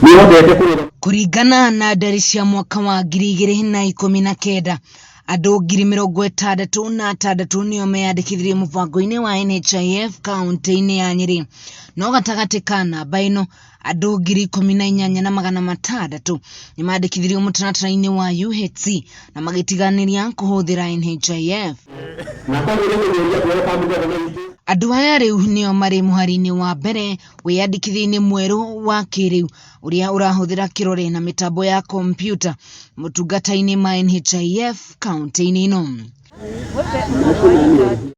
Nĩhotete kũrũga. Kũringana na ndari cia mwaka wa 2019, andũ 66,000 nĩo meyandĩkithirie mũbango-inĩ wa NHIF kaũntĩ-inĩ ya Nyĩrĩ. No gatagatĩ ka namba ĩno, andũ 18,600 nĩmandĩkithirio mũtaratara-inĩ wa UHC na magĩtiganĩria kũhũthĩra NHIF. Na koguo nĩ kũmũria kuoya kambuni ya itũ. Andũ aya rĩu nĩo marĩ mũhari-inĩ wa mbere wĩyandĩkithia-inĩ mwerũ wa kĩrĩu ũrĩa ũrahũthĩra kĩrore na mĩtambo ya kompiuta motungata-inĩ ma NHIF kaũntĩ-inĩ ĩno.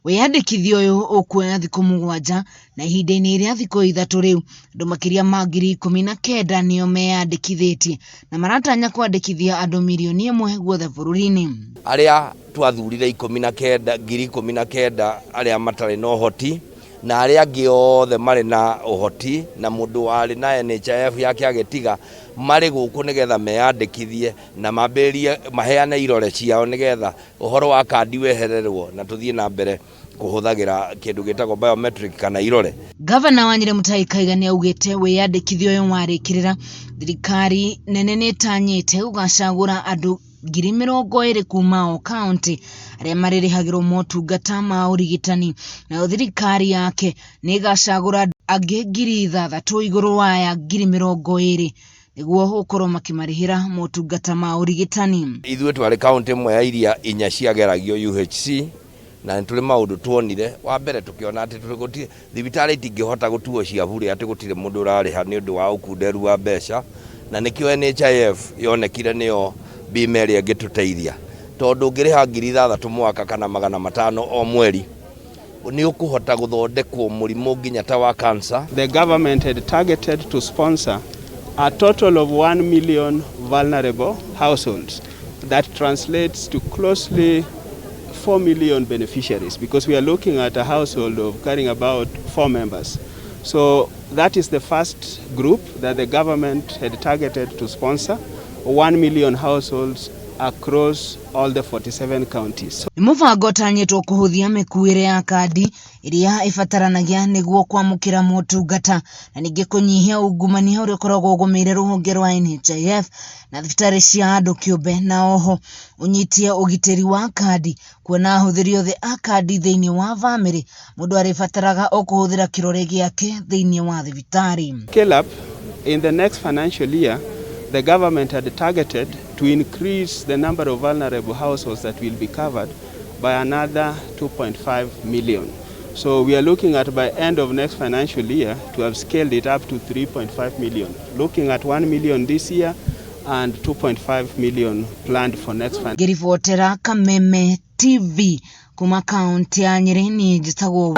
Wĩyandĩkithia ũyũ ũkuoya thikũ 7 na ihinda-inĩ rĩa thikũ 3 rĩu andũ makĩria ma 19,000 nĩo meyandĩkithĩtie na maratanya kwandĩkithia andũ 1 mirioni guothe bũrũri-inĩ. Arĩa twathurire 19, 19,000 arĩa matarĩ na ũhoti na arĩa angĩ othe marĩ na ũhoti na mũndũ warĩ na NHIF yake agĩtiga marĩ gũkũ nĩgetha meyandĩkithie na mambĩrĩrie maheane irore ciao nĩgetha ũhoro wa kandi wehererwo na tũthiĩ na mbere kũhũthagĩra kĩndũ gĩtagwo biometric kana irore. Gavana wa Nyĩrĩ Mutahi Kaiga nĩ augĩte wĩyandĩkithia ũyũ warĩkĩrĩra thirikari nene nĩ ĩtanyĩte gũgacagũra andũ 20,000 kuma o kaũntĩ arĩa marĩrĩhagĩrwo motungata ma ũrigitani, nayo thirikari yake nĩ ĩgacagũra angĩ 6,000 igũrũ wa aya 20,000 nĩguo gũkorwo makĩmarĩhĩra motungata ma ũrigitani. Ithuĩ twarĩ kaũntĩ ĩmwe ya iria inya ciageragio UHC na nĩ tũrĩ maũndũ tuonire. Wa mbere tũkĩona atĩ thibitarĩ itingĩhota gũtuo cia bure atĩ gũtirĩ mũndũ ũrarĩha nĩ ũndũ wa ũkunderu wa mbeca, na nĩkĩo NHIF yonekire nĩyo bima ĩrĩa ĩngĩtũteithia, tondũ ũngĩrĩha 6,000 mwaka kana 500 o mweri nĩ ũkũhota gũthondekwo mũrimũ nginya ta wa cancer. The government had targeted to sponsor a total of 1 million vulnerable households. That translates to closely 4 million beneficiaries, because we are looking at a household of carrying about 4 members. So that is the first group that the government had targeted to sponsor, 1 million households across all the 47 counties. Nĩ mũbango ũtanyĩtwo kũhũthia mĩkuĩre ya kandi ĩrĩa ĩbataranagia nĩguo kwamũkĩra motungata na ningĩ kũnyihia ungumania ũrĩa ũkoragwo ũgũmĩire rũhonge rwa NHIF na thibitarĩ cia andũ kĩũmbe, na oho ũnyitie ũgitĩri wa kandi kuona ahũthĩri othe a kandi thĩinĩ wa bamĩrĩ mũndũ arĩbataraga o kũhũthĩra kĩrore gĩake thĩinĩ wa thibitarĩ. Scale up in the next financial year, the government had targeted to increase the number of vulnerable households that will be covered by another 2.5 million. So we are looking at by end of next financial year to have scaled it up to 3.5 million, looking at 1 million this year and 2.5 million planned for next financial. Ngĩribotera Kameme TV kuma kaunti ya Nyĩrĩ, niĩ njĩtagwo